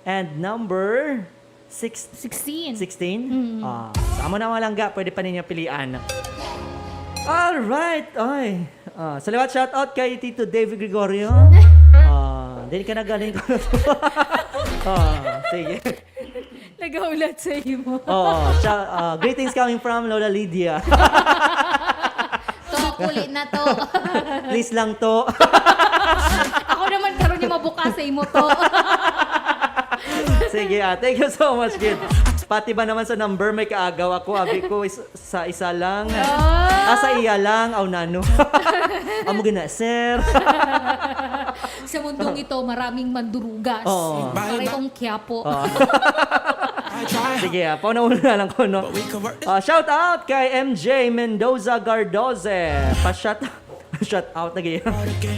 and number six, Sixteen. sixteen? Mm. Ah, sa amo na, mga langga, pwede pa ninyo pilian. All right. Oy. Ah, sa liwat, shout out kay Tito David Gregorio. Ah, dili ka nagaling ko. Ah, sige. Nagaulat sa imo. Oh, siya, ah, greetings coming from Lola Lydia. To, kuli na to. Please lang to. Ako naman karon yung mabuka sa imo to. Sige, ah, thank you so much, kid. Pati ba naman sa number may kaagaw ako, abi ko is, sa isa lang. Ah. Ah, sa iya lang, aw nano. Amo gina, sir. Sa mundong ito, maraming mandurugas. Oo. Para itong Quiapo. Oo. Sige, ah, pauna-una lang ko, no? Ah, shout out kay M J Mendoza Gardoze. Pa-shout shout out lagi.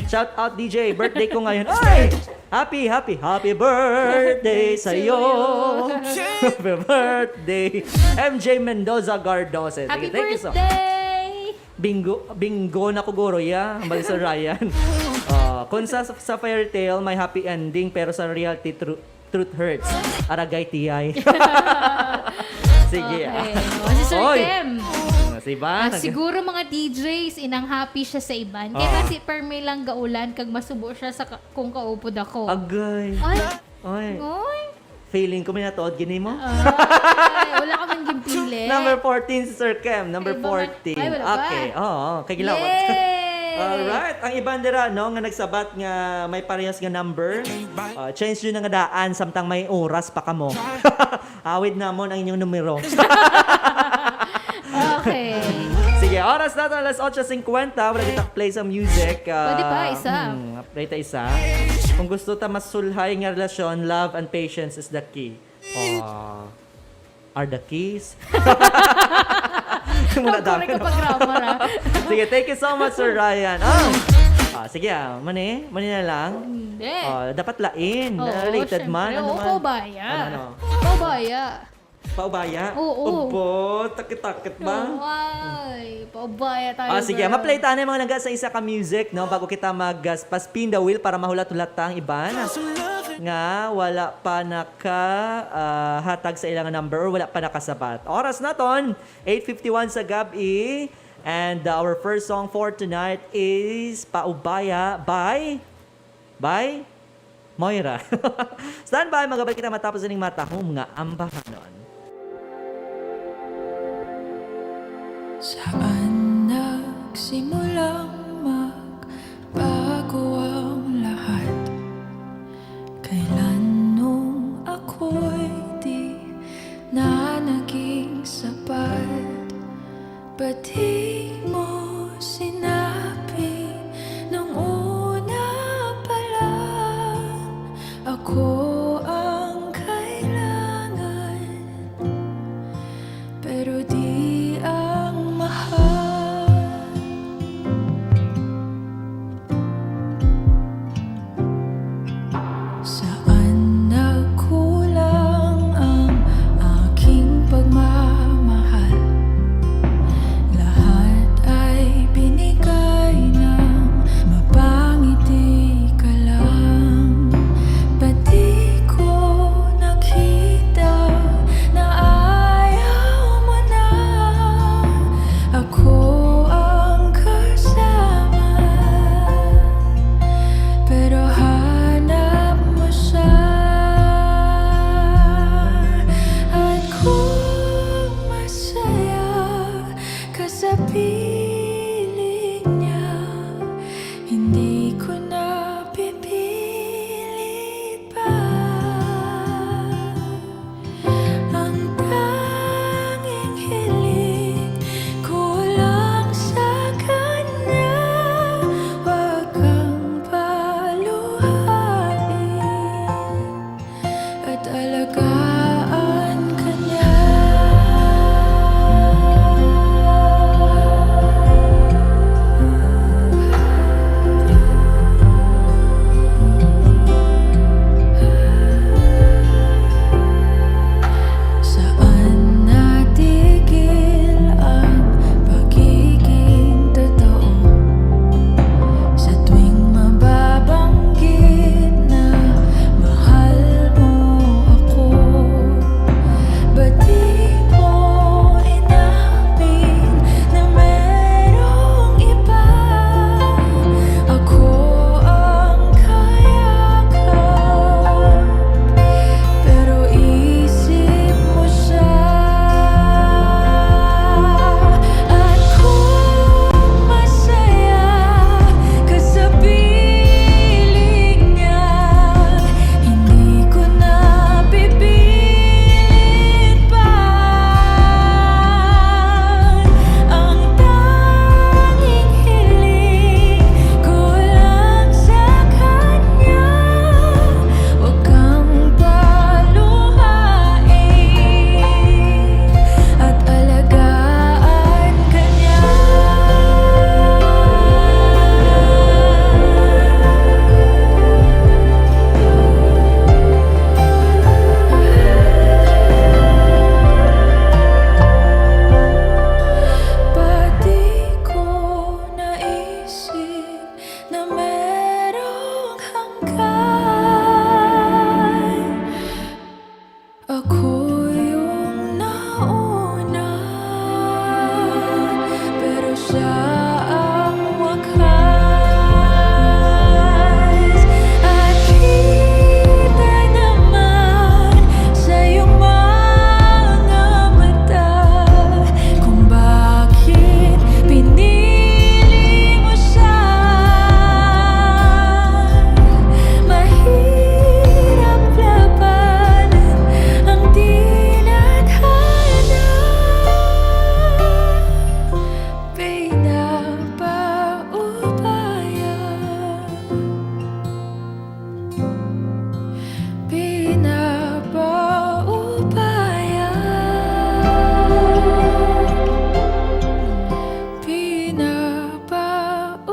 Shout out, D J. Birthday ko ngayon. Ay! Happy, happy, happy birthday sa iyo. Happy birthday. M J Mendoza Gardoze. Happy Sige, thank you so birthday! Bingo, bingo na ko, guro, ya. Ang balik sa Ryan. Ah, kung sa, sa fairy tale, may happy ending, pero sa reality, tru- truth hurts. Aragay tiyay. Sige, ah. Okay. Oh, si Sir Oy. Kem. Ah, si Ivan. Ah, siguro mga D Js, inang happy siya sa iban. Kaya Ah. kasi permi lang gaulan kag masubo siya sa ka- kung kaupod ako. Agay. Ay, Ay. Ngoy. Feeling ko may natuod gini mo. Ay, wala ka man ginpili. Number fourteen, si Sir Kem. Number Ay, iba man. fourteen. Ay, wala pa. Okay. Oo, kay gilawat. Yay! Alright. Ang iban dira, no, nga nagsabat nga may parehas nga number, uh, change yun nga daan samtang may oras pa kamo. Awid namon ang inyong numero. Okay. Sige, oras nato alas otso cincuenta. Wala kita play sa music. Ah, Pwede pa, isa. Hmm, play ta isa. Kung gusto ta masulhay nga relasyon, love and patience is the key. Ah, are the keys. Muna Ang correct dami, ka no? pa grammar, ah. Sige, thank you so much, Sir Ryan. Ah, ah, sige, ah, mani, mani na lang. Hindi. Ah, dapat lain. Oo, Related syempre. Man. Ano Oo, man? paubaya. Ano, ano? Paubaya. Paubaya? Oo. Ubo, takit-takit ba? Oo, ay, paubaya tayo, Ah, sige, girl. ma-play tayo ng mga langga sa isa ka music, no? Bago kita mag uh, pa-spin the wheel para mahulat-hulat ta ang iban nga wala pa naka ah, hatag sa ilang number or wala pa nakasabat. Oras naton, eight fifty-one sa gab-i. And uh, our first song for tonight is Paubaya by, by Moira. Stand by, magabalik kita matapos ining matahom nga ambahanon. Saan nagsimulang magbago ang lahat? Kailan nung ako'y di na naging sapat? Ba't di mo sinabi nung una pa lang? Ako ang kailangan, pero di ang mahal. Napaubaya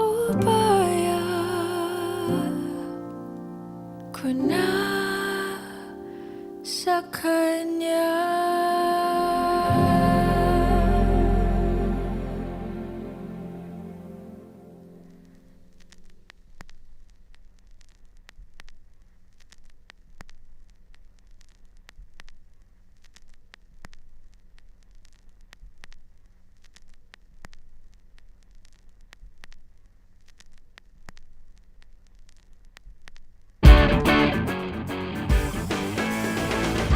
ko na sa kanya.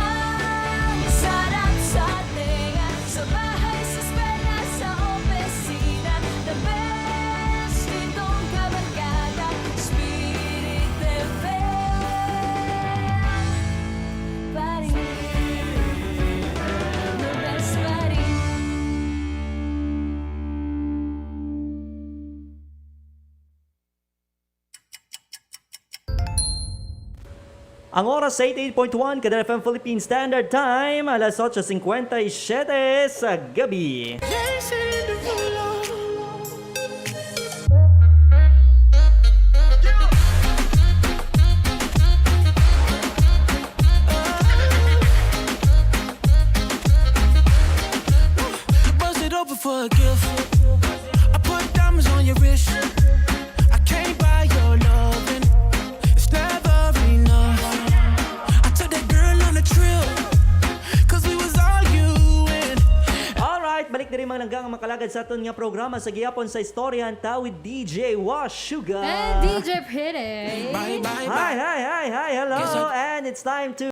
Ang sarap sa tenga, sa bahay, sa eskwela, sa opisina. The best itong kabarkada, Spirit F M. Pa rin. The best pa rin. Ang oras sa eighty-eight point one Kadena F M Philippine Standard Time, alas otso cincuenta y siete sa gabi. Bust it open for a gift. I put diamonds on your wrist. I can't buy your loving. It's never enough. I took that girl on a trip. 'Cause we was arguing. Alright, balik diri, mga langga, nga makalagad sa aton nga programa sa gihapon sa Istoryahan Ta with D J Wash Sugar. And D J Pretty. Bye, bye, Hi, bye. Hi, hi, hi, hello. Guess what? And it's time to